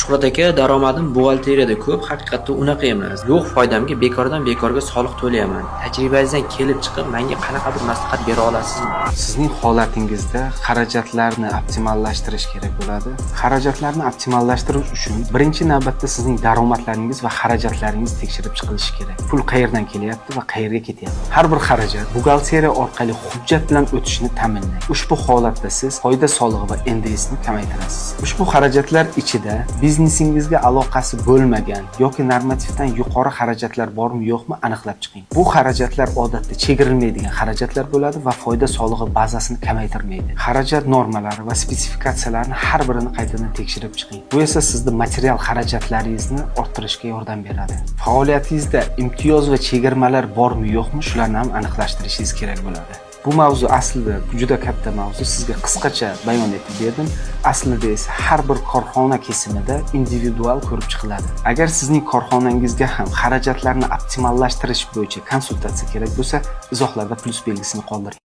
Shuhrat aka, daromadim buxgalteriyada ko'p, haqiqatda unaqa emas. Yo'q foydamga bekordan bekorga soliq to'layapman. Tajribangizdan kelib chiqib, menga qanaqadir maslahat bera olasizmi? Sizning holatingizda xarajatlarni optimallashtirish kerak bo'ladi. Xarajatlarni optimallashtirish uchun birinchi navbatda sizning daromadlaringiz va xarajatlaringiz tekshirib chiqilishi kerak. Pul qayerdan kelyapti va qayerga ketyapti? Har bir xarajat buxgalteriya orqali hujjat bilan o'tishini ta'minlang. Ushbu holatda siz foyda solig'i va НДС ni kamaytirasiz. Ushbu xarajatlar ichida biznesingizga aloqasi bo'lmagan yoki normativdan yuqori xarajatlar bormi, yo'qmi, aniqlab chiqing. Bu xarajatlar odatda chegirilmaydigan xarajatlar bo'ladi va foyda solig'i bazasini kamaytirmaydi. Xarajat normalari va spesifikatsiyalarini har birini qaytadan tekshirib chiqing. Bu esa sizni material xarajatlaringizni orttirishga yordam beradi. Faoliyatingizda imtiyoz va chegirmalar bormi, yo'qmi, shularni ham aniqlashtirishingiz kerak bo'ladi. Bu mavzu aslida juda katta mavzu, sizga qisqacha bayon etib berdim. Aslida esa har bir korxona kesimida individual ko'rib chiqiladi. Agar sizning korxonangizga ham xarajatlarni optimallashtirish bo'yicha konsultatsiya kerak bo'lsa, izohlarda plyus belgisini qoldiring.